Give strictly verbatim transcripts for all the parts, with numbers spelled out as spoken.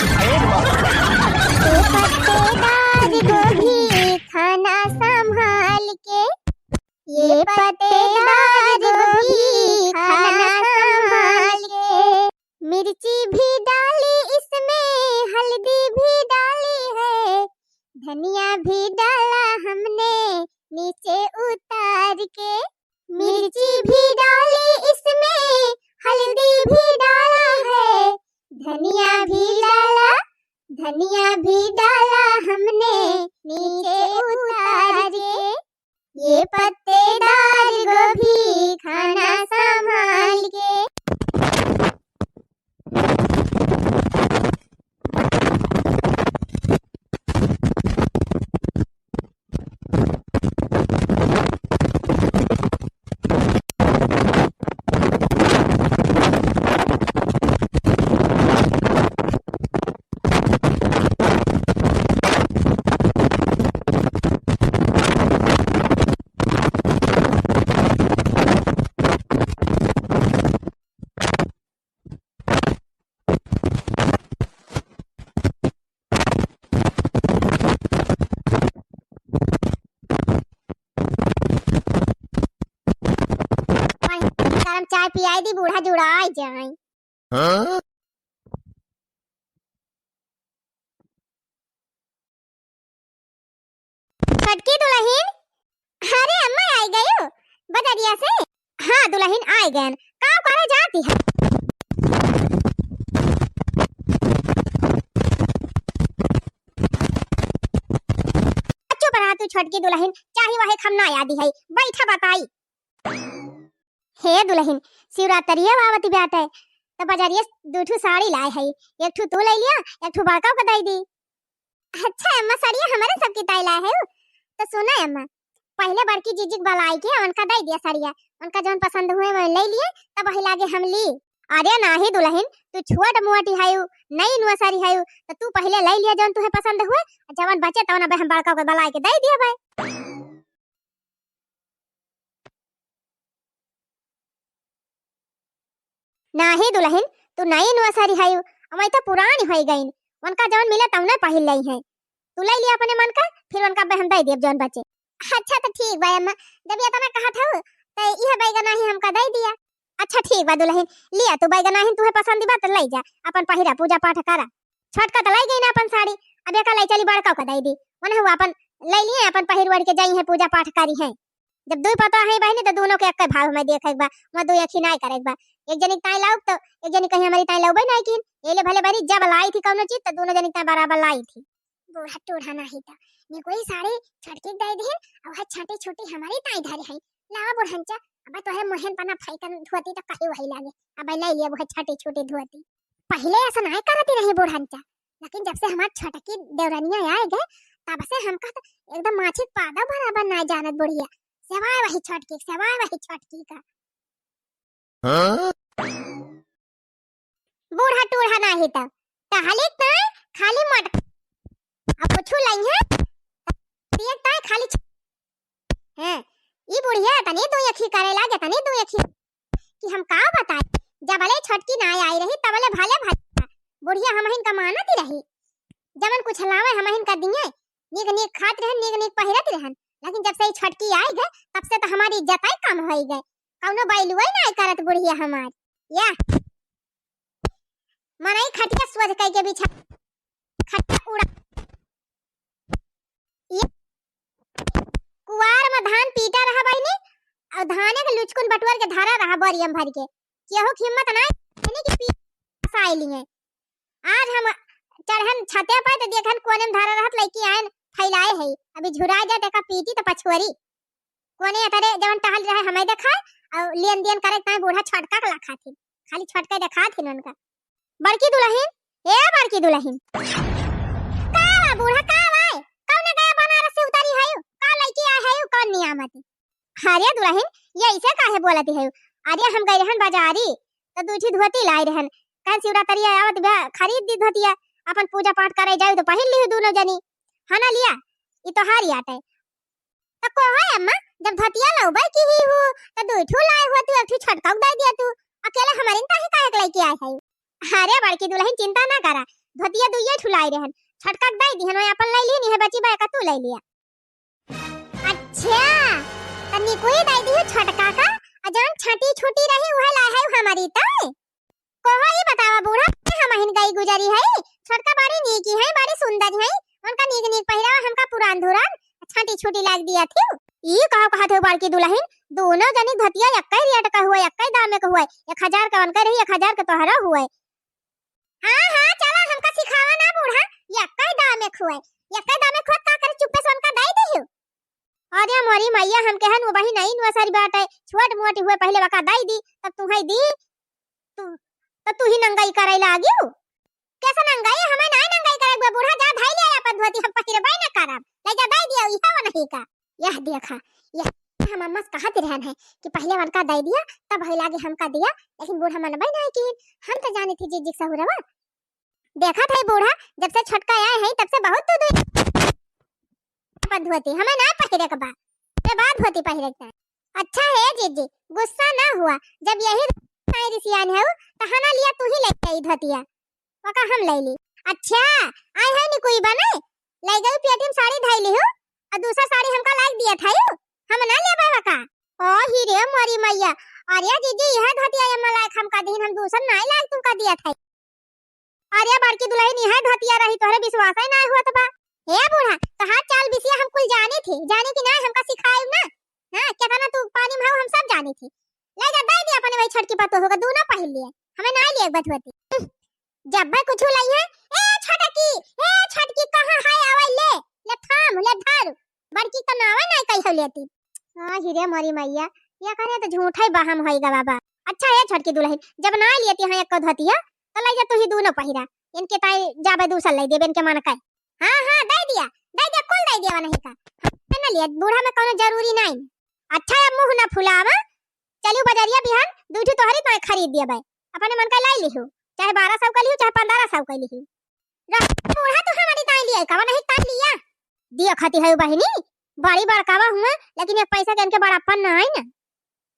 ए पत्तेदार गोभी खाना संभाल के, ये पत्तेदार गोभी खाना संभाल के, मिर्ची भी डाली इसमें, हल्दी भी डाली है, धनिया भी डाला हमने नीचे उतार के। मिर्ची भी डाली इसमें, हल्दी भी डाली है, धनिया भी डाला, धनिया भी डाला हमने नीचे उतार के। ये पत्तेदार गोभी खाना संभाल के। गरम चाय पियाई दी, बूढ़ा जुड़ाई जाए। हाँ? छोटकी दुलहिन, अरे अम्मा आई गयो बजरिया से? हाँ दुलहिन आई गयन, का करे जाती है? चुप रहा तू छोटकी दुलहिन, चाही वहे खम ना यादी है, बैठा बताई। हे दुलहिन, शिवरात्रिया आवत बाटे, त बजरिया से दू ठू साड़ी लाए है, एक ठू तू ले लिया, एक ठू बड़का के दे दी। अच्छा अम्मा, सड़िया हमरे सबके ताई लाए है। तो सुना अम्मा, पहले बड़की जीजी के बलाई के उनका दे दिया सड़िया, उनका जौन पसंद हुए वो ले लिए, तब वही लागे हम ली। अरे नाही दुलहिन, तू छोट मोटी है, नई नुआ साड़ी है, तो तू पहले ले लिया जौन तुहे पसंद हुए, जवन बचे तवन अबे हम बड़का के बलाई के दे दिया भाई। नाही दुलहिन, तू नई नुआ साड़ी हयू, अमई तो पुरानी होई गईन, उनका जौन मिले तौने पहिर लई है। तू ले लिया अपने मन का, फिर उनका बे हम दे दियब जौन बचे। अच्छा तो ठीक बा अम्मा, जब ये तना कहत हऊ, तो यह बैगना ही हमका दे दिया। अच्छा ठीक बा दुलहिन, लिया तू बैगना ही तुहे पसंद बा तो ले जा, अपन पहिरा, पूजा पाठ करा। छोटका तो लाई गई ना अपन साड़ी, अब एका लाई चली बड़का का दे दी। उन्हें वो अपन ले लिए, अपन पहिर ओढ़ के जाई है, पूजा पाठ करी है। जब दुई पतोह है बहिनी तो दोनों के एक्के भाव में देखे के बा, वहाँ दुई अखी नाई करे के बा। एक जनी के ताई लाउब तो एक जनी कहीं हमारी ताई लाउबे नाई कीन। ये ले भले बहिनी जब लाई थी कौनो चीज तो दोनों जनी के ताई बराबर लाई थी। बूढ़ा टूढ़ा नाही तो ने कोई साड़ी छोटकी के दे दिहिन, और वह छोटी छोटी हमारी ताई धरे है। लावा बुढ़ंचा, अब तोहरे मुहेन पना फैकन धोती तो कहीं वही लागे, अब ले लिया वह छोटी छोटी धोती। पहिले ऐसा नाय करती रही बूढ़ंचा, लेकिन जब से हमार छोटकी देवरनिया आए गए, तब से हमका तो एकदम माछी के पादा बराबर नाय जानत बुढ़िया। सेवाए वही छोटकी, सेवाए वही छोटकी का। हाँ? बूढ़ा टूढ़ा नाही तो टहलिक ताय खाली मट, अब कुछ लई है, पियक ताय खाली छ-, हैं, ई बुढ़िया तनी दो अखी करे लागे, तनी दो अखी। कि हम का बताई, जबले छोटकी ना आई रही, तबले भले भले बुढ़िया हमहिन का मानत ही रही। जवन कुछ लावे हमहिन का दिए, नीक नीक खात रहन, नीक नीक पहिरत रहन, लेकिन जब से ई छोटकी आई गए, तब से तो हमारी इज्जत ही कम होई गए। कौनो बैलुए ना करत बुढ़िया हमार। या मनई खटिया सोझ कई के बिछा, खटिया उड़ा। ये कुआर में धान पीटा रहा बहिनी, और धाने के लुचकुन बटुअर के धरा रहा बोरियम भर के। केहू के हिम्मत नाय बहिनी कि पी फसाए लिए। आज हम चढ़न छते पे तो देखन कोने में धरा रहत लइकी आयन फैलाए है, अभी झुरा जाए तेका पीटी तो पछुअरी। कोने अतरे जवन टहल रहे हमें देखाए, और लेन देन करे ताए बूढ़ा छोटका के लखाथिन, खाली छोटका देखाथिन उनका। बड़की दुलहिन, ए बड़की दुलहिन, का बा बूढ़ा, का बा? कौने गया बनारस से उतारी है, का लइकी आए है, कौन नियामत? अरे दुलहिन, ये ऐसे काहे बोलती है? अरे हम गए रहन बाजारी, तो दू ठी धोती लाए रहन, कहन शिवरात्रि आवत बा, खरीद दी धोतिया, अपन पूजा पाठ करे जाऊ तो पहिर ली दोनों जनी, है ना लिया, ई तोहारी आटे। तो को है अम्मा, जब धोतिया लउबे की ही हूँ, तो दू ठू लाए हुआ तू, एक ठू छोटका दे दिया तू, अकेले हमारे ताही काहे के लेके आए है? अरे बड़की दुलहिन चिंता ना करा, धोतिया दुइये ठुलाई रहन, छोटका के दइ दिहन, वही अपन लइ लिहन, इहे बची बा, एका तू लइ लिया। अच्छा, त निकुई दइ दिहु छोटका का, आ जौन छाटी छूटी रही, उहे लाइ है हमरी तय। कहो ई बतावा बूढ़ा, हमहिन गई गुजरी है, छोटका बड़ी नीकी है, बड़ी सुंदर है, उनका नीक नीक पहिरावा, हमका पुरान धुरान छाटी छूटी लाग दिया थी। ई कहा कहत हो बड़की दुलहिन, दोनों जनी धोतिया एक्कै रेट का हुए, एक्कै दामे का हुए, एक हजार का उनका रही, एक हजार का तोहरा हुए। हाँ, हाँ, चला, हमका सिखावा ना बूढ़ा, एक्कै दामे का हुए, एक्कै दामे का हुए, का करे चुप्पे से उनका दइ दिहु। अरे मोरी मैया, हम कहन वो बहिन नई नौसरी बाटे, छोट मोटी हुए, पहिले वका दइ दी, तब तुहई दी, तू, तब तू ही नंगई करइ लागिउ। कैसे नंगई? हमें नाई नंगई करे बा बूढ़ा, जा धइ ले अपन धोती, हम पहिरबे न करब, लइ जा दइ दिया, इहा वो नहीं का। यह देखा, यह हम अम्मा से कहत रहन है कि पहिले उनका दइ दिया, तब है लागे हमका दिया, लेकिन बूढ़ा मनबे नहीं की, हम तो जानी थी जिज्जी के सहुरवा। देखत है बूढ़ा, जब से छोटका आए हैं, तब से बहुत तू दुई अपन धोती, हमें ना पहिरे के बा, ये बाद धोती पहिरे के। अच्छा है जिज्जी, गुस्सा ना हुआ, जब यही नहीं रिसियान है, तो हना लिया तू ही ले आई धोतिया, वका हम लइ ली। अच्छा, आए है निकुई बने, लइ गई पेटी में साड़ी धइ लिहु, और दूसरा साड़ी हमका लाइक दिया था यू, हम ना लेबे वका। ओ ही रे मोरी मैया, अरे जिज्जी, यह धोतिया ये मलाइक हमका दीन, हम दूसर नाई लाइक तुमका दिया था। अरे बड़की दुलहिन, यह धोतिया रही, तोहरे विश्वास ही नाई होत बा। हे बूढ़ा, तोहार चाल बिसिया हम कुल जानी थी, जानी कि नाई, हमका सिखाई ना। हाँ, केतना तू पानी में हऊ, हम सब जानी थी। लइ जा, दइ दे अपने वही छोटकी पतोह का, दूनो पहिर लिए, हमें नाई लिए बतवती। जब भाई कुछ लई है, ए छोटकी, ए छोटकी, कहाँ है, आवे ले, ले थाम, ले धर, बड़की का नावे नाई कही हो लेती। आ, हिरे मोरी मैया, ये करे तो झूठा ही बहम होई गा बाबा। अच्छा है छोटकी दुलहिन, जब नाई लेती हैं एक धोतिया, तो लइ जा तू ही दूनो पहिरा, इनके ताई जाबे दूसर लइ देबे, इनके मन का। हाँ, हाँ, दइ दिया, दइ दिया, कुल दइ दिया, नहीं का। हम ना लिया, बूढ़ा में कौनो जरूरी नाई। अच्छा, अब मुँह ना फुलावा, चलियो बजरिया बिहान, दू ठो तोहरी ताई खरीद दिया बे, अपने मन का लाई लिहू, चाहे बारह सौ का लिहू, चाहे पन्द्रह सौ का लिहू। रह, बूढ़ा तू हमारी ताई लिया, कवा नहीं ताई लिया। दिया खाती है बहिनी, बड़ी बड़कावा हुआ, लेकिन एक पैसा के इनके बड़प्पन ना आई ना।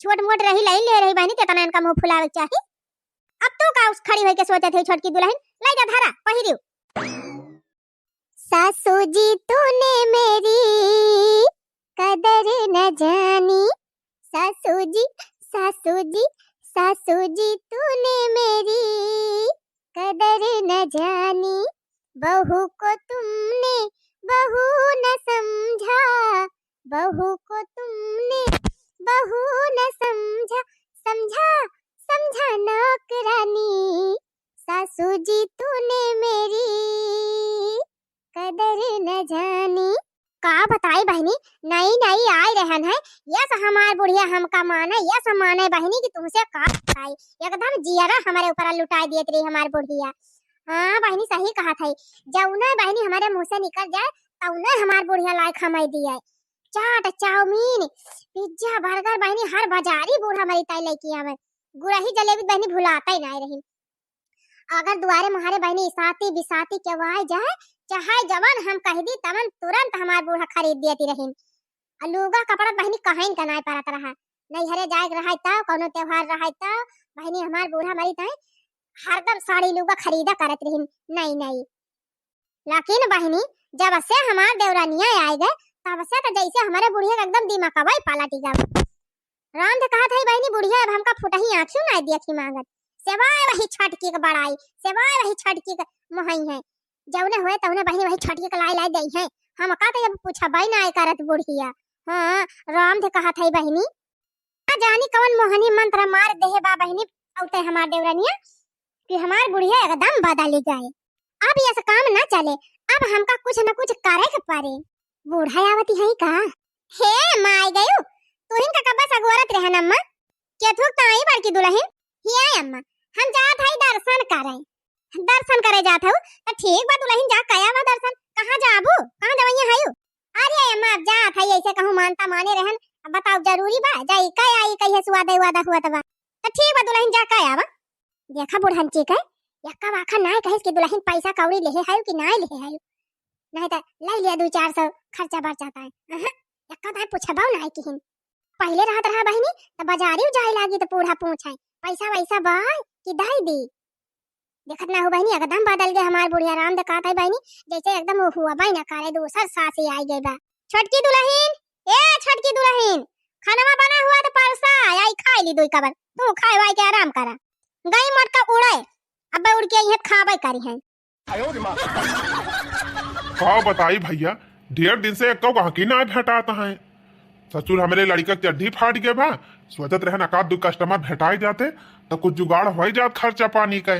छोट मोट रही, लई ले रही बहिनी, तेतना इनका मुँह फुलावे के चाही। अब तू का उस खड़ी होई के सोचत है, छोटकी दुलहिन, लइ जा धरा, पहिरियो। सासू जी तूने मेरी कदर न जानी, सासू जी, सासू जी, सासू जी तूने मेरी कदर न जानी, बहू को तुमने बहू न समझा, बहू को तुमने बहू न समझा, समझा, समझा नौकरानी, सासू जी तूने मेरी कदर न जानी। का बताई बहिनी, नई नई आई रहन है, यस हमार बुढ़िया हमका माने, यस माने बहिनी कि तुमसे का बताई, एकदम जियरा हमरे ऊपर लुटाई देत रही हमार बुढ़िया। हाँ बहिनी, सही कहत है, जौने बहिनी हमरे मुँह से निकल जाए, तौने हमार बुढ़िया लायक हमें दिए। चाट, चाउमीन, पिज्जा, बर्गर बहिनी हर बाजारी बूढ़ा मरी ताई लइकी आवे। गुरही जलेबी बहिनी भुलाता ही नाई रही। अगर दुआरे मुहारे बहिनी इसाती बिसाती केहू आए जाए, चाहे जवन हम कह दी तवन तुरंत हमार बूढ़ा खरीद देती रही। आ लूगा कपड़ा बहिनी कहीं का नाई परत रहा, नैहरे जाए के रहे तब, कौनो त्योहार रहे तब, बहिनी हमार बूढ़ा मरी ताई हरदम साड़ी लूगा खरीदा करत रही, नई नई। लेकिन बहिनी, जब से हमार देवरानिया आए गए, तब से तो जैसे हमारे बुढ़िया के एकदम दिमागवा ही पलट गवा। राम तो कहत है बहिनी, बुढ़िया अब हमका फुटही आँखियों ना देखी मांगत। सेवाय वही छटकी के बड़ाई, सेवाय वही छटकी के मोहई है। जौने होए तौने बहिनी वही छटकी के लाई लाई दई है। हमका तो अब पूछबे ना करत बुढ़िया। हाँ, राम तो कहत है बहिनी। ना जानी कवन मोहनी मंत्र मार देहे बा बहिनी, औते हमार देवरनिया कि हमार बुढ़िया एकदम बदली गए। अब यस काम ना चले, अब हमका कुछ न कुछ करे के परे। बूढ़ा आवती है का? हे माय गयू, तुहिन का कब्बा सगोरत रहन अम्मा। के थुक ताई बड़की दुलहिन? हिया अम्मा, हम जात हई दर्शन करे। दर्शन करे जात हऊ? त ठीक बा दुलहिन, जा कया बा दर्शन। कहाँ जाबू? कहाँ जवइया हयू? अरे अम्मा, अब जात हई, ऐसे कहूँ मानता माने रहन। अब बताओ, जरूरी बा? जाई का आई, कहिए सुवादा उवादा हुआ त बा। त ठीक बा दुलहिन, जा कया बा। देखा बुढ़न चिक है, यक्का बाखा नाय कहिस कि दुलहिन पैसा कौड़ी लेहे हयू कि नाय लेहे हयू। नहीं त ले लिया दू चार सौ खर्चा बर्चा ताई। अहं, यक्का ताई पूछबो नाय किहिन। पहिले रहत रहा बहिनी, त बाजारी जाए लागी त बूढ़ा पूछे, "पैसा वैसा बा कि दाई दी?" देखत ना हो बहिनी, एकदम बदल गए हमार बुढ़िया। राम देखात है बहिनी, जैसे एकदम वो हुआ बहिना करे, दूसर सासी आई गई बा। छोटकी दुलहिन, ए छोटकी दुलहिन, खानवा बना हुआ तो परसा, आई खाई ली दुई कबर, तू खाए वाई के आराम करा। गई मटका उड़े, अब्बे उड़ के इहे खाबे करी है। का बताई भैया, ढेर दिन से एको गहकी ना भेटात है। ससुर हमरे लड़िका के चड्ढी फाट गए बा, सोचत रहन एकाध दू कस्टमर भेटाई जाते तो कुछ जुगाड़ हो जात खर्चा पानी के।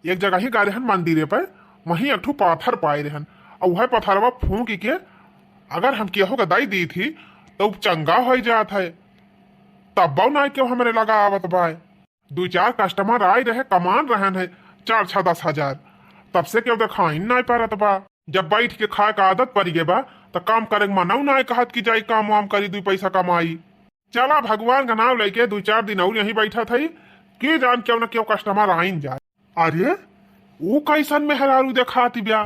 एक जगह ही गए रहन मंदिरे पे, वहीं एक ठो पाथर पाए रहन, और वह पथरवा फूंक के अगर हम केहू के दई दी थी तो चंगा हो जात है। तब ना केहू हमरे लगा आवत बाय। दू चार कस्टमर आए रहे, कमान रहन है चार छह दस हजार, तब से केहू देखाइन नाय परत बा। जब बैठ के खाए का आदत पड़ गए बा, त काम करे के मनऊ नाय कहत कि जाई काम वाम करी, दू पैसा कमाई। चला भगवान का नाम लेके दू चार दिन और यहीं बैठा थई, के जान केहू न केहू कस्टमर आइन जाए। अरे, ऊ कैसन मेहरारू देखात ब्या?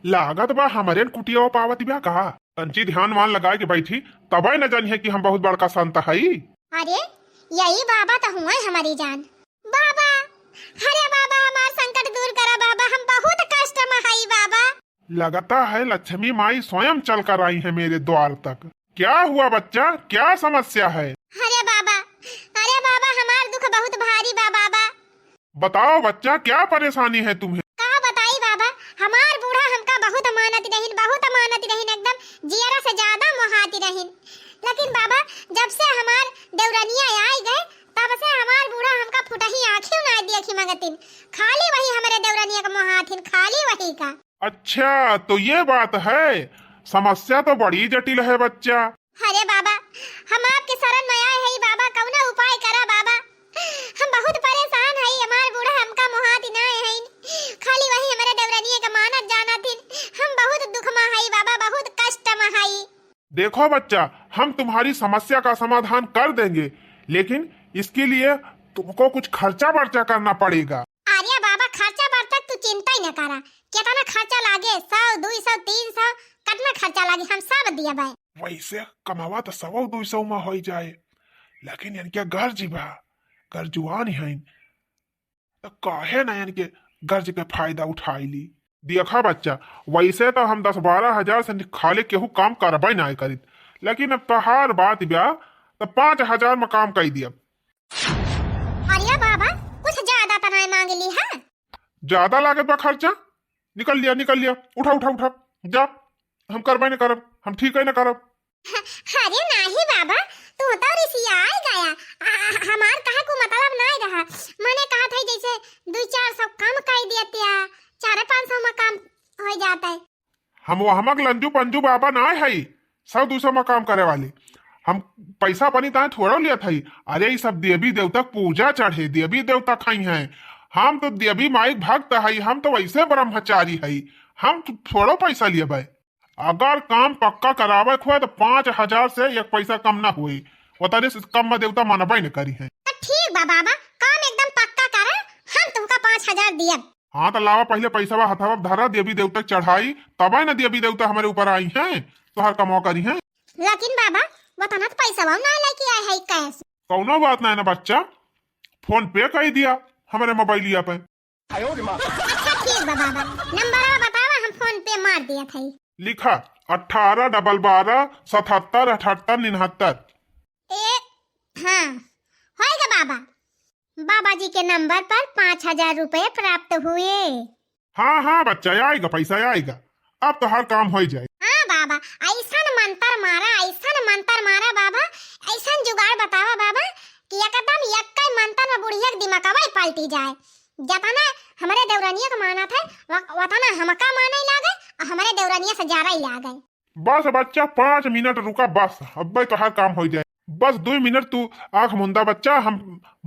लागत बा हमरे न कुटिया पावत ब्या का? तंची ध्यान वान लगाए के बैठी, तबे न जानिए कि हम बहुत बड़का संत हई। अरे, यही बाबा तो हुए हमारी जान। बाबा, अरे बाबा, हमार संकट दूर करा बाबा, हम बहुत कष्ट में हई बाबा। लगता है लक्ष्मी माई स्वयं चल कर आई है मेरे द्वार तक। क्या हुआ बच्चा, क्या समस्या है? अरे बाबा, अरे बाबा, हमार दुख बहुत भारी बा बाबा। बताओ बच्चा, क्या परेशानी है तुम्हें? का बताई बाबा, हमार बूढ़ा हमका बहुत मानत रहिन, बहुत मानत रहिन, एकदम जियरा से ज्यादा मोहात रहिन। लेकिन बाबा, जब से हमार देवरनिया आई गए, तब से हमार बूढ़ा हमका फुटही आँखियों ना देखी मंगतिन। खाली वही हमरे देवरनिया का मोहाथिन, खाली वही का। अच्छा, तो ये बात है। समस्या तो बड़ी जटिल है बच्चा। अरे बाबा, हम आपके शरण में आए हई बाबा, कौनो उपाय करा बाबा। हम बहुत परेशान हई, हमार बूढ़ा हमका मोहात ना हईन, खाली वही हमरे देवरनिया के मानत जानत हिन। हम बहुत दुख में हई बाबा, बहुत कष्ट में हई। देखो बच्चा, हम तुम्हारी समस्या का समाधान कर देंगे, लेकिन इसके लिए तुमको कुछ खर्चा बर्चा करना पड़ेगा। अरे बाबा, खर्चा बर्चा तू चिंता ही न करा, कितना खर्चा लागे, सौ, दुई सौ, तीन सौ, कितना खर्चा लागे, हम सब दिया भाई। वैसे कमावा तो सौ दुई सौ में हो जाए, लेकिन इनके गर्ज बा, गर्जुआन हईन, तो काहे ना इनके गर्ज के फायदा उठाई ली। देखा बच्चा, वैसे तो हम दस बारह हजार से खाले केहू काम करबे ना करित, लेकिन अब तोहार बात बा, तो पाँच हजार में काम कर दिया। अरे बाबा, कुछ ज्यादा तो नहीं मांग ली है? ज्यादा लागत बा खर्चा? निकल लिया, निकल लिया, उठा, उठा, उठा, जा, हम करबे न करब, हम ठीक है न करब। अरे नाही बाबा, तू तो रिसियाई गया। आ, आ, हमार कहे को मतलब नहीं रहा। मने कहा था जैसे दो चार सौ कम कर देते, चार पाँच सौ में काम हो जाता है। हम वहमक लंजू पंजू बाबा ना है, सौ दो सौ में काम करे वाली। हम पैसा पानी ताए थोड़ो लिया था। अरे, ई सब देवी देवता के पूजा चढ़े, देवी देवता खाई हैं। हम तो देवी माई के भक्त हई, हम तो वैसे ब्रह्मचारी हई, हम तो थोड़ो पैसा लिए भाई। अगर काम पक्का करावे के होए तो पाँच हजार से एक पैसा कम ना होई, उतने से कम में देवता मानबे न करी है। तो ठीक बा बाबा, काम एकदम पक्का करा, हम तुमका पाँच हजार दियब। हाँ, तो लावा, पहिले पैसवा हथवा धरा, देवी देवता के चढ़ाई, तबे न देवी देवता हमरे ऊपर आई हैं, तोहर कमवा करी हैं। लेकिन बाबा, वतना तो पैसवा ना लेके आए है कैश। कौनो बात ना है ना बच्चा, फोन पे कर दिया हमरे मोबाइलिया पे। अच्छा ठीक बा बाबा, नंबरवा बतावा, हम फोन पे मार दिया था। लिखा, अठारह डबल बारह सतहत्तर अठहत्तर निन्हत्तर। ए, हाँ, होएगा बाबा। बाबा जी के नंबर पर पाँच हजार रुपये प्राप्त हुए। हाँ, हाँ बच्चा, आएगा, पैसा आएगा, अब तोहार काम हो जाए। हाँ बाबा, ऐसन मंत्र मारा, ऐसन मंत्र मारा बाबा, ऐसन जुगाड़ बतावा बाबा कि एकदम यक्के मंत्र में बुढ़िया के दिमागवा ही पलटी जाए। जतना हमरे देवरनिया के मानत है, व-, वतना हमका माने लागे और हमरे देवरनिया से जरा ही लागे। बस बच्चा, पाँच मिनट रुका, बस अब्बे तोहार काम हो जाए। बस दो मिनट तू आँख मुंदा बच्चा, हम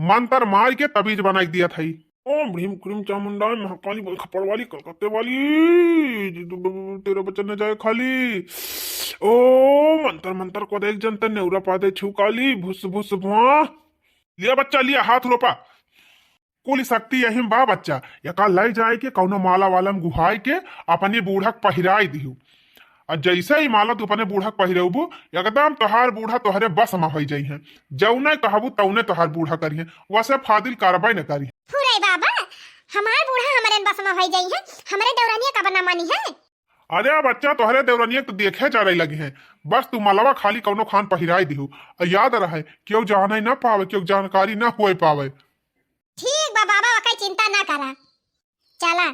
मंत्र मार के तबीज बनाई दिया था। ओम भ्रीम क्रीम चामुंडाय महाकाली, बोल खपड़ वाली, कलकत्ते वाली, तेरा बचन न जाए खाली। ओम अंतर मंतर को देख जनता, नेउरा पादे छू काली, भुस भुस भुआ। लिया बच्चा, लिया, हाथ रोपा। कुल शक्ति यही में बा बच्चा, एका ले जाए के कौनो माला वाला में गुहाई के अपने बूढ़ा के पहिराई दिहू। और जैसे ही माला तू अपने बूढ़ा के पहिरबू, एकदम तोहार बूढ़ा तोहरे बस में होई जाई हैं। जौने कहबू तौने तोहार बूढ़ा करी हैं, वैसे फादिल कार्रवाई न करी। फुरे बाबा, हमार बूढ़ा हमरे बस में होइ जाई है, हमरे देवरनिया का बना मानी है। अरे बच्चा, तोहरे देवरनिया तो देखे चढ़े लगी है, बस तू मलवा खाली कौनो खान पहिराई दिहू। और याद रहे, केहू जाने ना पावे, केहू जानकारी ना होए पावे। ठीक बा बाबा, ओकर चिंता ना करा। चला,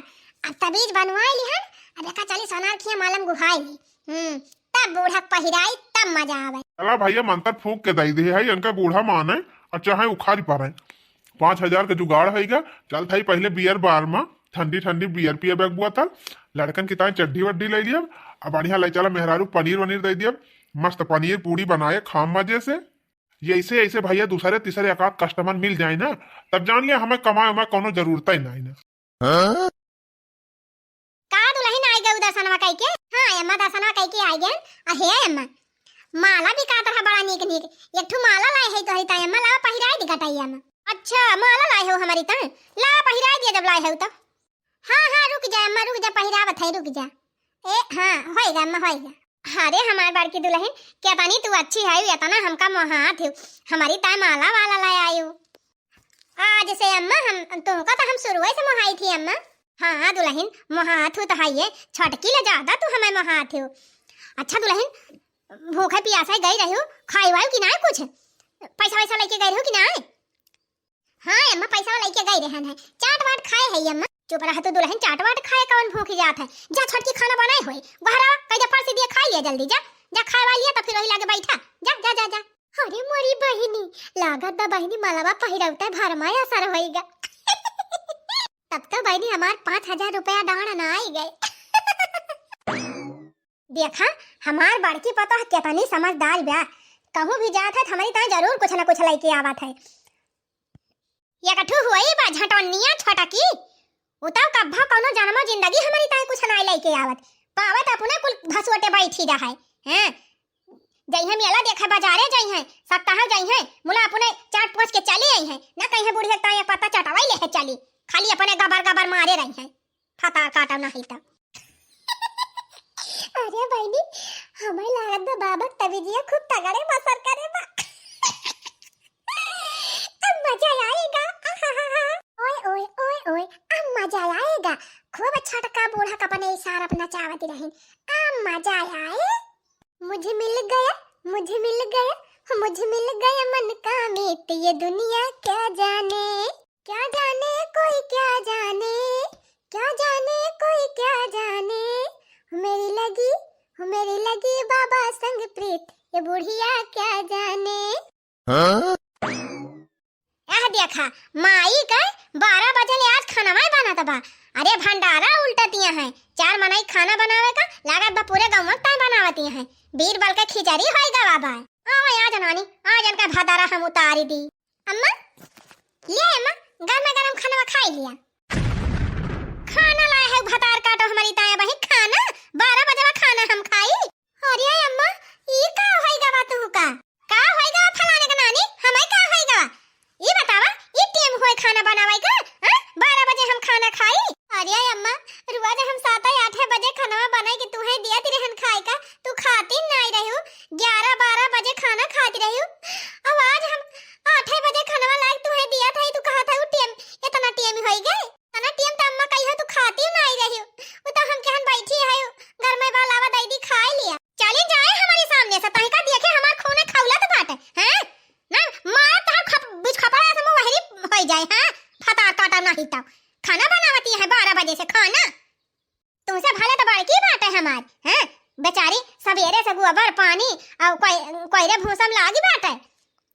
अब तबीज बनवाई लिहन, अब एका चली सोनार खिया मालम गुहाई ली। हम्म, तब बूढ़ा पहिराई, तब मजा आवे। चला भैया, मंतर फूंक के दई दे है, इनका बूढ़ा माने और चाहे उखाड़ी पावे। पाँच हजार के जुगाड़ है गा, चलत है पहले बियर बार में, ठंडी ठंडी बियर पिए बैग बोतल, लड़कन की ताई चड्ढी वड्ढी ले लियब, अब बढ़िया ले चला मेहरारू पनीर वनीर दे दियब, मस्त पनीर पूड़ी बनाए खाम मजे से। ये ऐसे ऐसे भैया दूसरे तीसरे एक आध कस्टमर मिल जाए ना, तब जान लिया हमें कमाए वमाए कोनो जरूरत ही नहीं ना। हाँ? का दुलहिन आई गऊ दर्शनवा कई के? हाँ अम्मा, दर्शनवा कई के आई गए। अहे अम्मा, माला बिकात रहा बड़ा नीक नीक, एक ठू माला लाए है तोहरी ताई अम्मा, लावा पहिराई दी गटाई अम्मा। अच्छा, माला लाए हो हमारी ताई, लावा पहिराई दिया जब लाए हो तो। हाँ हाँ, रुक जा अम्मा, रुक जा, पहिरावत है, रुक जा। ए हाँ, होएगा अम्मा, होएगा। अरे हमार बड़की दुलहिन, केतनी तू अच्छी है, एतना हमका मोहात हो, हमारी ताई माला वाला लाए आयो। आज से अम्मा हम तुमका तो हम शुरुए से मोहाई थी अम्मा। हाँ हाँ दुलहिन, मोहात हो तो है ये, छोटकी ले ज्यादा तू हमें मोहात हो। अच्छा दुलहिन, भूखे पियासे गई रही हो, खाई वाई कि ना कुछ? पैसा वैसा लेके गई रही हो कि ना? हाँ अम्मा, पैसा लेके गई रहन है, चाट वाट खाए है अम्मा। चुप रह तू दुलहिन, चाट वाट खाए कौन भूख जात है? जा छोटकी खाना बनाए होए, बहरा कह दे परसी दिए खाई लिया जल्दी, जा जा खाए वाई लिया तो फिर वही लागे बैठा, जा जा जा जा। अरे मोरी बहिनी, लागत बा बहिनी मलवा पहिरौते भर में असर होइगा। तब तो बहिनी हमार पाँच हजार रुपया डांड ना आई गए। देखा, हमार बड़की पतोह केतनी समझदार बा, कहूँ भी जात है तो हमरी ताई जरूर कुछ ना कुछ लेके आवत है। एकठू होई बा झटौनिया छोटकी, उ तो कब्बो कौनो जन्मो जिंदगी हमरी ताई कुछ नाई लेके आवत, पावत अपने कुल भसोटे बैठी रहे। हैं, जइहें मेला देखे बाजारे जइहें, सप्ताह जइहें, मुला अपने चाट पोंछ के चली अइहें, न कहिहें बुढ़िया ताई पत्ता चटवाई लेहे चली, खाली अपने गबर गबर मारे रहिहें। फतार काटब नाही त। अरे बहिनी, हमें लागत बा बाबा तबीजिया खूब तगड़े बसर करे बा। अब मजा आएगा। आहाहा। ओए, ओए, ओए, ओए, अब मजा आएगा। खूब छोटका बूढ़ा का अपने इशारा पे नचावत रही। अब मजा आए। मुझे मिल गया, मुझे मिल गया, मुझे मिल गया मन का मीत, ये दुनिया क्या जाने। क्या जाने कोई क्या जाने, क्या जाने कोई क्या जाने, मेरी लगी, मेरी लगी बाबा संग प्रीत, ये बुढ़िया क्या जाने। हाँ? यह देखा, माई के बारह बजे ले आज खाना बनत बा। अरे भंडारा उल्टतिया है, चार मनई खाना बनावे का लागत बा, पूरे गाँव में ताई बनावतिया है। बीरबल के खिचड़ी होई गवा बा। आवा आज नानी, आज इनका भतारा हम उतारी दी। अम्मा, ले अम्मा, गरमा गरम खानवा खाई लिया। खाना लाए है भतार काटो हमरी ताई बहिन, खाना, बारह बजे खाना हम खाई। अरे अम्मा, ई का होई गवा तू का? का होई गवा फलाने का नानी, हमें का होई गवा? ई बतावा, ई टेम होए खाना बनावे का? हाँ? बारह बजे हम खाना खाई? अरे अम्मा, रोज हम सात आठे बजे खानवा बनाई के तुहे दियत रहन खाए का, तू खाती नाई रही हो। ग्यारह बारह बजे खाना खाती रही हो, अब आज हम आठे बजे खानवा लाए तुहे दियत है, तू कहत है उ टेम, इतना टेम होई गए? इतना टेम त अम्मा कही हो तू खाती नाई रही हो, उ तो हम कहन बैठी है, घर में बालावा दै दी खाई लिया। चली जाए हमरे सामने से, तहिका देखे हमार खूने खौलत बाटे, हैं? ना, मार तोहर खप-, बुझ खपड़ा से मुँह वहरी होई जाए, हाँ? फतार काटा नाही तब। खाना बनावती है बारह बजे से, खाना। तुमसे भले तो बड़की बाटे हमार, हैं? बेचारी सबेरे से गोबर पानी और कोई, कोयरे भूसम लागी बाटे।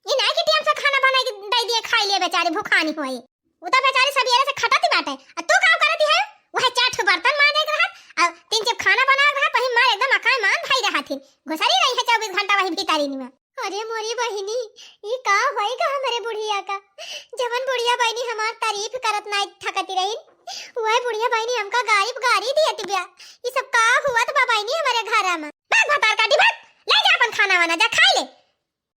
ई नाई कि टेम से खाना बनाई के दे दिए, खाई लिए बेचारी, भुखानी होई। उ तो बेचारी सबेरे से खटत ही बाटे। आ तू का करत ही है? वह चार ठो बर्तन मांजे के रहत, आ तीन चीज खाना बनावे के रहत, वही मार एकदम अकाय मान भाई रहत ही। घुसरी रही है चउबीस घंटा वही भीतरी में। अरे मोरी बहिनी, ई का होई गा हमरे बुढ़िया का? जवन बुढ़िया बहिनी हमार तारीफ करत नाई थकती रही, वह बुढ़िया बहिनी हमका गारी गारी दियत बिया। ई सब का हुआ त बा बहिनी हमरे घरा में? भाग भतार काटी भाग, ले जा अपन खाना वाना जा खाई ले।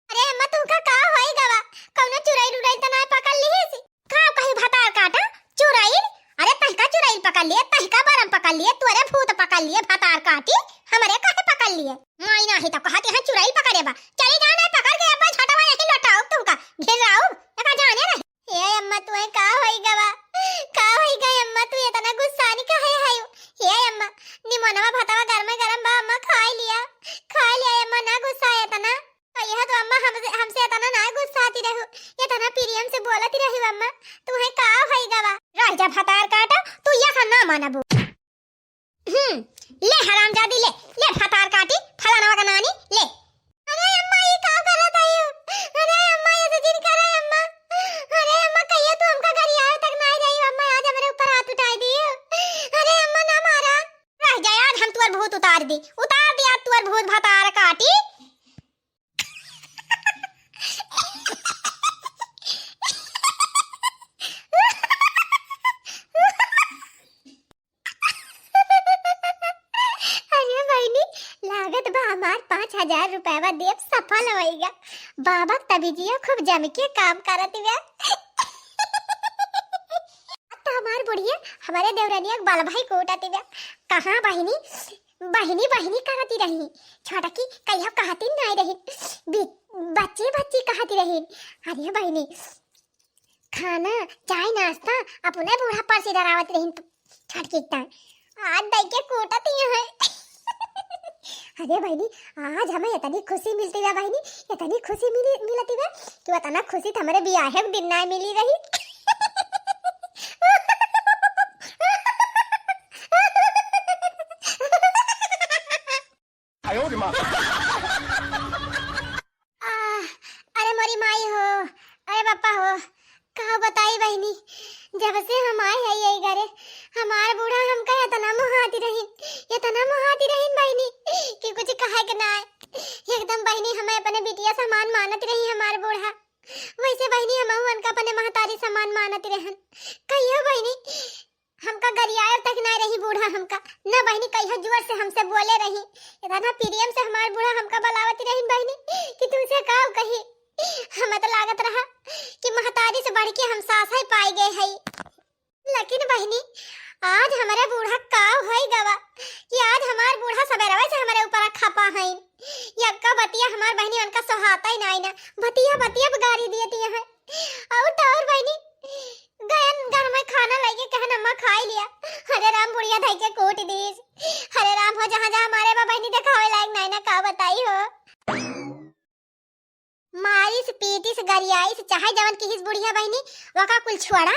अरे अम्मा, तुमका का होई गवा? कौनो चुड़ैल उड़ैल त नाय पकड़ लिहिस? का कही भतार काटा? चुड़ैल? अरे तहिका चुड़ैल पकड़ लिए, तहिका बरम पकड़ लिए, तोरे भूत पकड़ लिए, भतार काटी, हमरे काहे पकड़ लिए? माई नाही तो कहती है चुड़ैल पकड़े बा। चली जाओ, नहीं पकड़ के अपन छटवा यही लौटाओ तुमका, घिराओ, एका जाने रही। ए अम्मा, तुहे का होई गवा? का होई गए अब हम्म, ले हरामजादी, ले, ले भतार काटी, फलानवा का नानी, ले। अरे अम्मा, ई का करत हई? अरे अम्मा, ये तो जिन करे अम्मा। अरे अम्मा, कहियो तू हमका गरियावे तक नाई रही अम्मा, आज हमरे ऊपर हाथ उठाई दी। अरे अम्मा, ना मारा। रह जाए, आज हम तुअर भूत उतार दी, उतार दी आज तुअर भूत भतार काटी। अरे बहिनी, लागत बा हमार पाँच हजार रुपया देब सफल होइगा। बाबा तबिजिया खूब जम के काम करत बा। तो हमार बुढ़िया हमरे देवरनिया के बल भाई कूटत बा। कहाँ बहिनी, बहिनी बहिनी करती रही। छोटकी कहियो कहती नाई रही, बी-, बच्ची बच्ची कहती रही। अरे बहिनी, खाना, चाय, नाश्ता अपने बूढ़ा पर से डरावत रहिन। छोटकी ता आज दई के कूटत ही है। अरे बहिनी, आज हमें इतनी खुशी मिलती है बहिनी, इतनी खुशी मिली, मिलती है कि इतना खुशी तो हमारे बियाहे के दिन ना मिली रही। आयो रे माँ। आह, अरे मोरी माई हो, अरे बापा हो, का बताई बहिनी, जब से हम आए हैं यही घरे, हमार बूढ़ा हमका इतना मोहाती रहिन, इतना मोहाती रहिन बहिनी, कि कुछ कहे के ना है। एकदम बहिनी, हमें अपने बिटिया समान मानत रही हमार बूढ़ा। वैसे बहिनी, हमहू उनका अपने महतारी समान मानत रहन। कहियो बहिनी, हमका गरियाए तक ना रही बूढ़ा हमका। ना बहिनी, कहियो जोर से हमसे बोले रही। इतना प्रेम से हमार बूढ़ा हमका बुलावत रही बहिनी कि तुमसे का कही। हमें तो लागत रहा कि महतारी से बढ़ के हम सास है पाई गए है। लेकिन बहिनी, आज हमारे बूढ़ा का होई गवा कि आज हमार बूढ़ा सबेरवे से हमारे ऊपर खपा है। यक्का बतिया हमार बहिनी उनका सोहाता ही नाई ना। बतिया बतिया गारी दिए दिए हैं। और तो और बहिनी, गयन घर में खाना लेके कहन अम्मा खाई लिया। हरे राम, बुढ़िया धई के कूट दीस। हरे राम हो, जहाँ जहाँ मारे बा बहिनी देखावे लायक नाई ना, का बताई हो। मारिस, पीटिस, गरियाइस, चाहे जवन किहिस बुढ़िया बहिनी, वका कुल छोड़ा।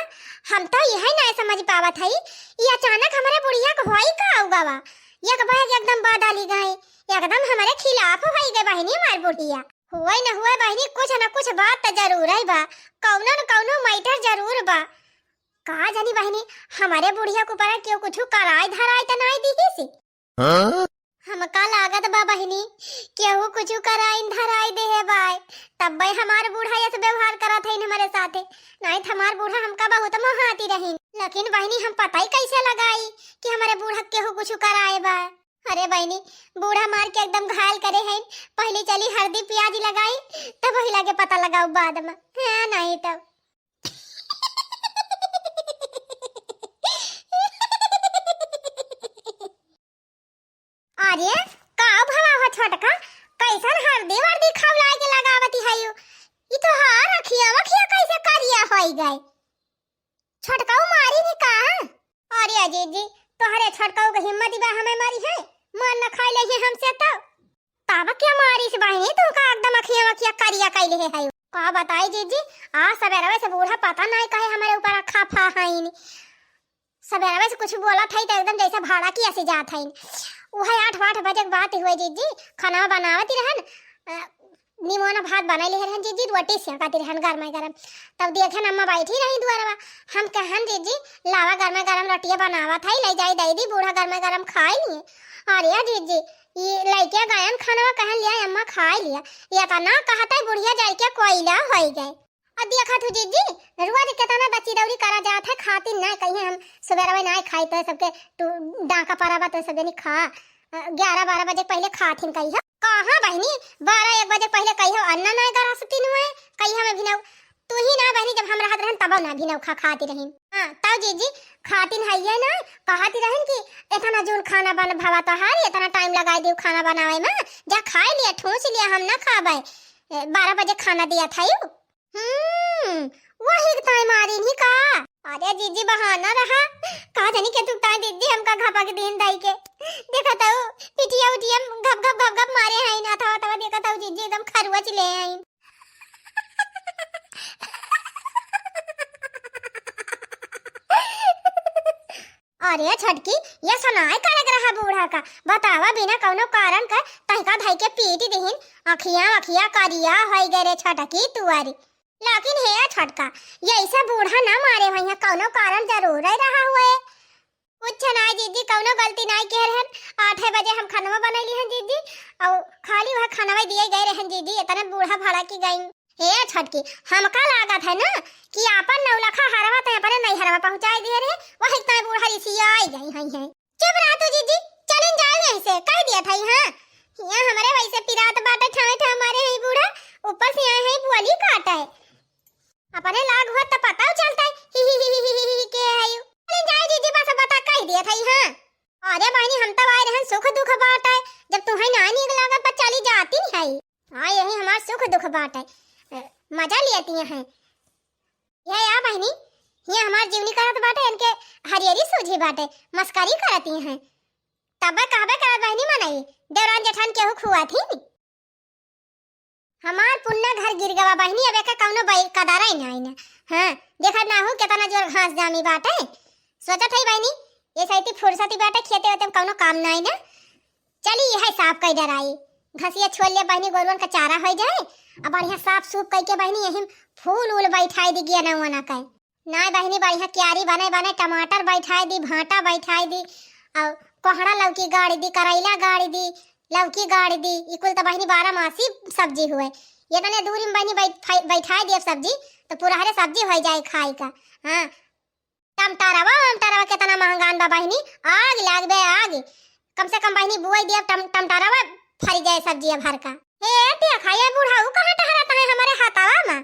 हम तो यह नाई समझ पावत हई, ई अचानक हमरे बुढ़िया के होई का उगावा। एक बहे एकदम बदली गए, एकदम हमरे खिलाफ होई गए बहिनी हमार बुढ़िया। हुए न हुए बहिनी, कुछ न कुछ बात त जरूर है बा, कौनो न कौनो matter जरूर बा। का जानी बहिनी, हमरे बुढ़िया के ऊपर केहू कुछ कराए धराए त नाई दिहिस। हाँ? हमका लागत बा बहिनी, केहू कुछ कराइन धराई देहे बाय, तब्बे हमार बूढ़ा यस व्यवहार करत हइन हमरे साथे। नाहीं त हमार बूढ़ा हमका बहुत मोहाती रहिन। लेकिन बहिनी, हम पता ही कैसे लगाई कि हमरे बूढ़ा केहू कुछ कराए बा? अरे बहिनी, बूढ़ा मार के एकदम घायल करे हइन। पहले चली हरदी प्याज लगाई, तब वही लगे पता लगाऊ बाद में। हाँ, नाहीं तब। अरे, का भवा हो छोटका, कैसन हरदी वर्दी खौलाए के लगावती हयू? ई तोहार अखिया वखिया कैसे करिया होई गए? छोटका, उ मारी नी का? अरे जीजी, तोहरे छोटका के हिम्मत बा हमें मारी है? मार न खाई ले हमसे तो। तब क्या मारिस बहिनी, तू का एकदम अखिया वखिया करिया कैले है? का बताई जीजी, आज सबेरवे से बूढ़ा पता नहीं काहे हमरे ऊपर खफा हइन। सबेरवे से कुछ बोलत हई त एकदम जैसे भाड़ा की ऐसे जात हइन। उहे आठ आठ बजे के बात हुए जीजी, खाना बनावत ही रहन, अ, निमोना भात बनाई ले रहन जीजी, रोटी सेंकत ही रहन गरमे गरम। तब देखेन अम्मा बैठी रही दुआरवा, हम कहन जीजी, लावा गरमे गरम रोटिया बनावत हई, ले जाई दे दी, बूढ़ा गरमे गरम खाई लिए। अरे जीजी, ई लइके गयन खानवा कहन लिया, अम्मा खाई लिया। ये तो ना कहत है, बुढ़िया जाई के कोयला होई गए। अब देखत हूँ जीजी, रोज केतना दची दौरी करा जात है, खातिन ना कहिए हम सुबेरवे ना खाई तो सबके तू डाका परावा तो सब जनी खा, अ, ग्यारह बारह बजे पहले खातिन कही है। कहाँ बहिनी, बारह एक बजे पहले कही हो अन्ना ना गरसतिन हुए, कही हम अभी ना, तू ही ना बहिनी जब हम रहत रहन तब ना भी ना खा खाती रही। हाँ, तब जीजी खातिन है ये ना, कहती रहन कि इतना जोन खाना बन भवा तोहार, इतना time लगाई दियो खाना बनावे में, जा खाई लिया, ठूस लिया, हम ना खाबे, ए, बारह बजे खाना दिया था यू। हम्म, वही के ताई मारिन ही का? अरे जीजी बहाना रहा, का जानी के तू ताई दीदी हमका घपक दीन दाई के। देखा तो पिटिया उटिया घप घप घप घप मारे हैं ना, थवा थवा देखा तो जीजी एकदम खरुआ चिले हैं। अरे छोटकी, ये सुनाई का लग रहा बूढ़ा का? बतावा, बिना कौनो कारण का तहिका धई के पीट दिहिन, अखिया अखिया करिया होई गए रे छोटकी तुअरी। लेकिन हे छोटका, ये ऐसे बूढ़ा ना मारे होइहैं, कौनो कारण जरूर रहा हुए। कुछ नाई जीजी, कौनो गलती नाई किहे रहन। आठे बजे हम खनवा बनैली हन जीजी, और खाली वह खनवा दिए गए रहन जीजी, इतने बूढ़ा भड़क गईं। हे छोटकी, हमका लागत है ना कि आपन नौलखा हरवा ते अपने नैहरवा पहुँचाई दिहे रहे, वही तय बूढ़ा रिसियाई गई होइहैं। चुप रह तू जीजी, चलिन जाओ यहीं से, कह दिया था। हाँ, यहाँ हमरे वैसे पिरात बाटे, ठावे ठावे मारे हैं बूढ़ा, ऊपर से आए हैं बोली काटे। अपने लाग हुआ त पता चलता है, ही, ही, ही, ही, ही, ही, के है यू। चलिन जाओ जीजी, बस बता कह दिया था। हाँ, अरे बहनी, हम तब आए रहन सुख दुख बाटे, जब तुम्हें ना नीक लागत पर चली जाती है। हाँ, यही हमार सुख दुख बाटे, अ, मजा लेती हैं। ये या बहनी, ये हमार जीवनी करत बाटे, इनके हरियरी सूझी बाटे, मस्करी करती हैं। तबे कहबे करत बहनी मनई, देवरान जेठान केहू खुआ थी। हमार पुन्ना घर गिर गवा बहनी, अब एका कौनो बै-, कदर ही नाई ना। हाँ, देखत ना हो कितना जोर घास जामी बाटे। सोचत है बहनी, ये सैती फुर्सती बाटे, खेते वेते में कौनो काम नाई ना। चली यह साफ कई डराई, घसिया छोल ले बहनी, गोरुअन का चारा होई जाए। अब बढ़िया साफ सूफ कई के बहनी, यही फूल उल बैठाई दी, गेना वना कई। नाई बहनी, बढ़िया क्यारी बने बने, टमाटर बैठाई दी, भांटा बैठाई दी, और कोहड़ा लौकी गाड़ी दी, करैला गाड़ी दी, लौकी गाड़ी दी। ई कुल तो बहनी बारह मासी सब्जी हुए। ये तने दूरी में बहनी बैठ-, बैठाई दी अब सब्जी, तो पूरा हरे सब्जी हो जाए खाई का। हाँ, टमटरवा, टमटरवा कितना महंगान बा बहिनी, आग लाग बे आग। कम से कम बहिनी बुआई दिया टम-, टमटरवा फरी जाए सब्जिया भर का। हे देखा, ये बुढ़ऊ कहाँ टहरत है हमारे हथवा में?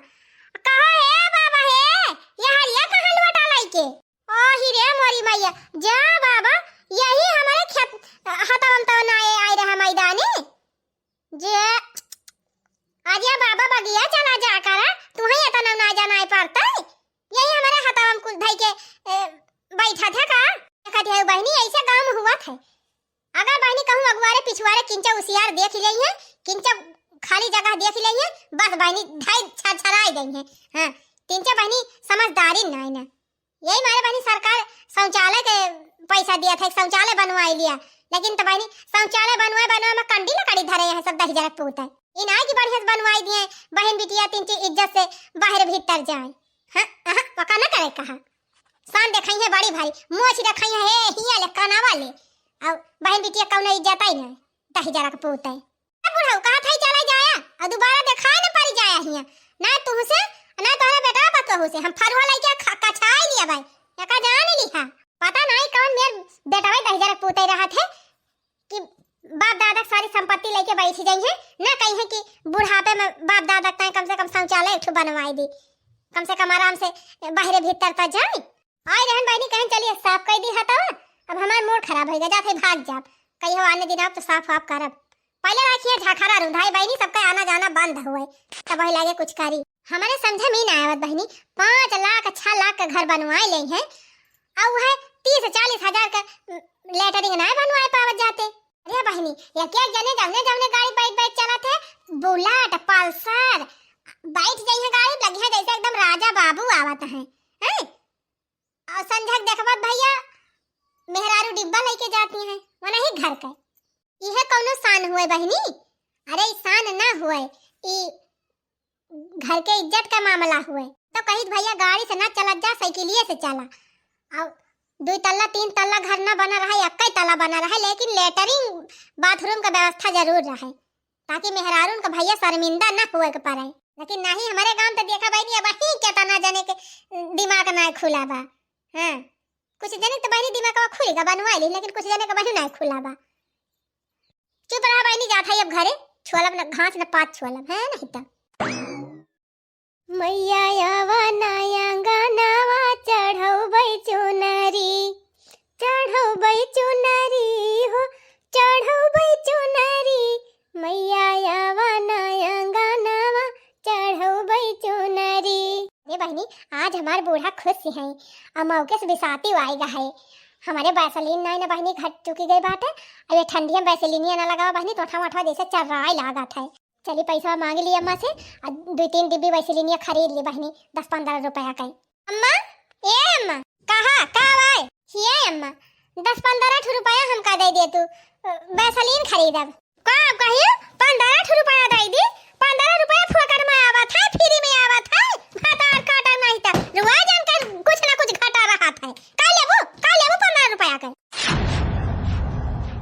कहा, "हे बाबा हे, ये हरिया कहाँ लुटा लाई के?" ओ ही रे मोरी मैया, जा बाबा, यही हमारे खेत, हथवा में तो ना आए, आए रहे मैदानी। जे, अरे बाबा, बगिया चला जा करा, तुहे इतना ना जाना पड़ता है। यही हमारे हथवा में कुल धई के, ए, बैठा था का? देखत है बहिनी, ऐसे गाँव में हुआ था। अगर बहिनी कहूँ अगुआरे पिछुआरे किंचा उसियार देख लेइहैं, किंचा खाली जगह देख लेइहैं, बस बहिनी धई छरछराई देइहैं। हाँ, किंचा बहिनी समझदारी नाई ना। यही मारे बहिनी सरकार शौचालय के पैसा दिया था, एक शौचालय बनवाई लिया, लेकिन तो बहिनी शौचालय बनवाए बनवाए में कंडी लकड़ी धरे हैं सब दहिजरक पूत है। इन आए की बढ़िया से बनवाई दिए, बहन बिटिया तीन चीज इज्जत से बाहर भीतर जाए। हाँ, हाँ, पका न करे कहा। शान देखाई है बड़ी भारी, मोछ देखाई है, हे, हिया ले, कानावा ले। और बहन बिटिया कौनो इज्जत आई ना, दहिजरक पूत है। ए बुढ़ऊ, कहा था चला जाया, और दोबारा देखाए न पड़ी जाया हिया। ना तुहसे, ना तोहरे बेटा पतोहू से, हम फरुआ लइके ख-, कछाई लिया भाई, एका जान लिहा। पता नहीं कौन मेर बेटवा दहिजरक पूते रहा थे कि बाप दादा के सारी संपत्ति लेके बैठी जाई है, ना कही है कि बुढ़ापे में बाप दादा के ताई कम से कम शौचालय एक ठो बनवाई दी, कम से कम आराम से बाहरे भीतर तक जाए। आई रहन बहिनी, कहें चलिए साफ कर दी हथवा, अब हमार मूड खराब होइगा, जाते भाग जाब, कहियो आने दिन आप तो साफ वाफ करब। पहले रखिए झखरा रुंधाई बहिनी, सबका आना जाना बंद हुए, तब वही लागे कुछ करी। हमारे समझे में ना आवत बहिनी, पाँच लाख छह लाख का घर बनवाए ले हैं, और वह तीस चालीस हजार का लेटरिंग ना बनवाए पावत जाते। अरे बहिनी, एक एक जने जौने जौने गाड़ी बैठ बैठ चलत है, बुलेट, पल्सर, बैठ जाइए गाड़ी, लगिए जैसे एकदम राजा बाबू आवत हैं, हैं? और संझक देखबत भैया, मेहरारू डिब्बा लेके जाती हैं, वो नहीं घर के। इहे कौनो शान हुए बहिनी? अरे, ई शान ना हुए, ई घर के इज्जत का मामला हुए। तो कहित भैया गाड़ी से ना चलत जा, साइकिलिए से चला। और दुई तल्ला तीन तल्ला घर ना बना रहे, एक्के तल्ला बना रहे, लेकिन लेटरिन बाथरूम का व्यवस्था जरूर रहे, ताकि मेहरारून का भैया शर्मिंदा ना हुए के पड़े। लेकिन नहीं, हमारे गांव तो देखा बहिनी, अब ही केतना जने के दिमाग ना खुला बा। हाँ, कुछ जने तो बहिनी दिमाग खुलेगा बनवा ली, लेकिन कुछ जने का बहिनी ना खुला बा। चुप रहा बहिनी, जात है अब घरे, छोलब न घास न पात छोलब, है नहीं तो। मैया आवा ना आंगनवा, चढ़ौबै चुनरी, चढ़ौबै चुनरी हो, चढ़ौबै चुनरी। मैया आवा ना आंगनवा, चढ़ौबै चुनरी। अरे बहिनी, आज हमार बूढ़ा खुश हैं, आ मौके से बिसाती आएगा है। हमारे वैसलीन नाई ना बहिनी, घट चुकी गई बात है। अब ये ठंडिया में वैसलीनिया ना लगावा बहिनी, तो ओठा मोठा जैसे चर्राए लागत है। चली पैसा मांग ली अम्मा से, आ दुई तीन डिब्बी वैसलीनिया खरीद ली बहिनी, दस पन्द्रह रुपया का। अम्मा, ए अम्मा, कहा, का भाई? किया अम्मा, दस पन्द्रह ठो रुपया हमका दे दे तू, अ, वैसलीन खरीदब। का कहियो? पन्द्रह ठो रुपया दे दी? पन्द्रह रुपया फोकट में आवत है, free में आवत है? भतार काटा नहीं त रुआ जान कर कुछ ना कुछ घटा रहत है। का लेबू? का लेबू पन्द्रह रुपया के?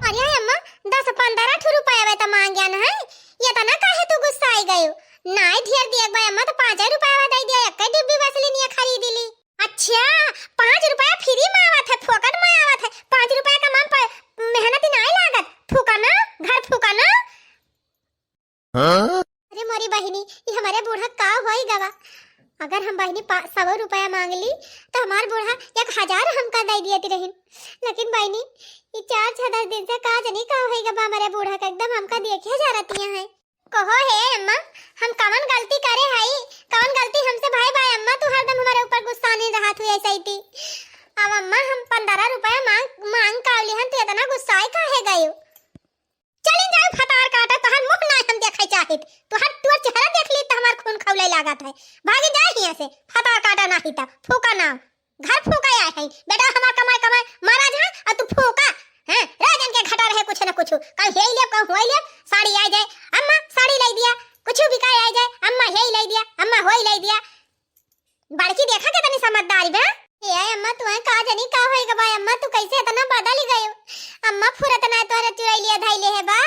अरे अम्मा, दस पन्द्रह ठो रुपया वे त मांग्या न है, ये तना काहे तू गुस्साई गयो? नाई ढेर दिए बा अम्मा, तो पाँच रुपया वे दे दिया, एक डिब्बी वैसलीन ये खरीद ली। अच्छा, पाँच रुपया free में आवत है, फोकट में आवत है, पाँच रुपया का माम पर मेहनत ही नाई लागत, फूका ना, घर फूका ना। हाँ? अरे मोरी बहिनी, ये हमारे बूढ़ा का होई गवा? अगर हम बहिनी पा-, सौ रुपया मांग ली, तो हमार बूढ़ा एक हजार हमका दे दियत रहिन। लेकिन बहिनी, ये चार छह दस दिन से का जनी का होई गवा हमारे बूढ़ा का, एकदम हमका देखे जा रहती हैं। कहो हे अम्मा, हम कवन गलती करे हई, कवन गलती हमसे भई बा अम्मा, तू हरदम हमारे ऊपर गुस्सानी रहत हुई ऐसे ही थी। अब अम्मा, हम पन्द्रह रुपया मांग, मांग का लिहन, तू इतना गुस्साए काहे गयो? चलिन जाओ भतार काटा, तोहर मुंह ना हम देखे चाहित। तोहर, तोहर चेहरा देख ली त हमार खून खौले लागत है। भागी जा हियां से, भतार काटा नाही त फूका ना। घर फूका आए है। बेटा हमार कमाए कमाए मारा जा, और तू फूका। हैं? राजन के घटा रहे कुछ न कुछ। कल हेई लेब, कल होई लेब, साड़ी आ जाए। अम्मा साड़ी लाई दिया, कुछ बिकाए आ जाए। अम्मा हेई लाई दिया, अम्मा होई लाई दिया। बड़की देखा कितनी समझदारी बा। ए अम्मा, तुहे का जनी का होई गवा अम्मा, तू कैसे इतना बदल गयो? अम्मा फुरत ना तोहरे चुरैलिया धैले है बा।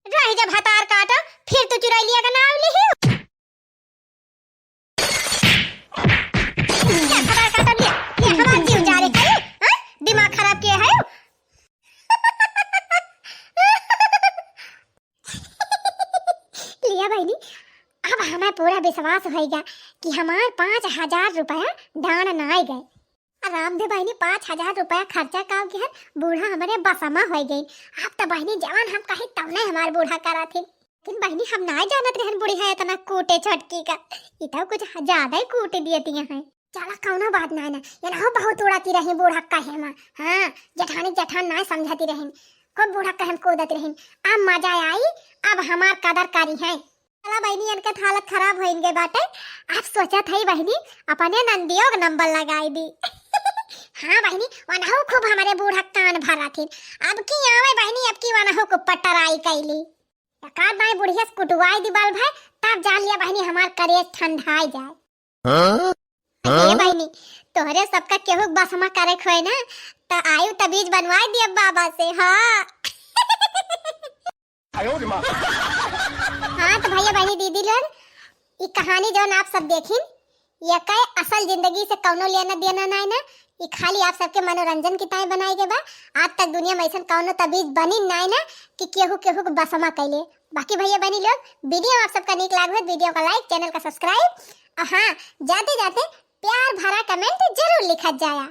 रही जब भतार काटा, फिर तू चुरैलिया का नाम लिही। ले भतार काटा, ले, ले हमार जीव जा रे करे, हाँ? दिमाग खराब किया है। लिया बहिनी, अब हमें पूरा विश्वास होइगा कि हमार पाँच हजार रुपया डांड नाई गए। आराम दे बहिनी, पाँच हजार रुपया खर्चा का किहन, बूढ़ा हमारे बसमा होई गई। अब तो बहिनी जवान हम कही तवने हमार बूढ़ा कराथिन। लेकिन बहिनी हम नाई जानत रहन बुढ़िया इतना कूटे छोटकी का, ई तो कुछ ज्यादा ही कूट दिए दिए हैं। चला कौनो बात नाई ना, ये ना हो बहुत उड़ाती रही बूढ़ा कहे मा। हाँ, जेठानी जेठान नाई समझाती रही, खूब बूढ़ा कहे कूदत रही। अब मजा आई, अब हमार कदर करी है। चला बहिनी, इनके त हालत खराब हो इनके बाटे। अब सोचत हई बहिनी, अपने नंदियो के नंबर लगाई दी। हाँ बहिनी, वनहु खूब हमारे बूढ़ा कान भराथिन। अब की आवे बहिनी, अब की वनहु को पटराई कैली। एकाध बाई बुढ़िया से कुटवाई दी बाल भाई, तब जान लिया बहिनी हमार करेज ठंडाई जाए। हाँ? अरे हाँ? बहिनी, तोहरे सबका केहू के बसमा करे खोए ना, त आयु तबीज बनवाई दिया बाबा से। हाँ। हाँ, तो भैया, बहिनी, दीदी लोग, ई कहानी जौन आप सब देखिन, ये कई असल जिंदगी से कौनो लेना देना नाई ना, ई खाली आप सबके मनोरंजन की ताई बनाई के बा। आज तक दुनिया में ऐसन कौनो तबीज बनी नाई ना कि केहू केहू के बसमा कैले। बाकी भैया, बहिनी लोग, video आप सबका नीक लाग हो, video का like, channel का subscribe, और हाँ, जाते जाते प्यार भरा comment जरूर लिखत जाया।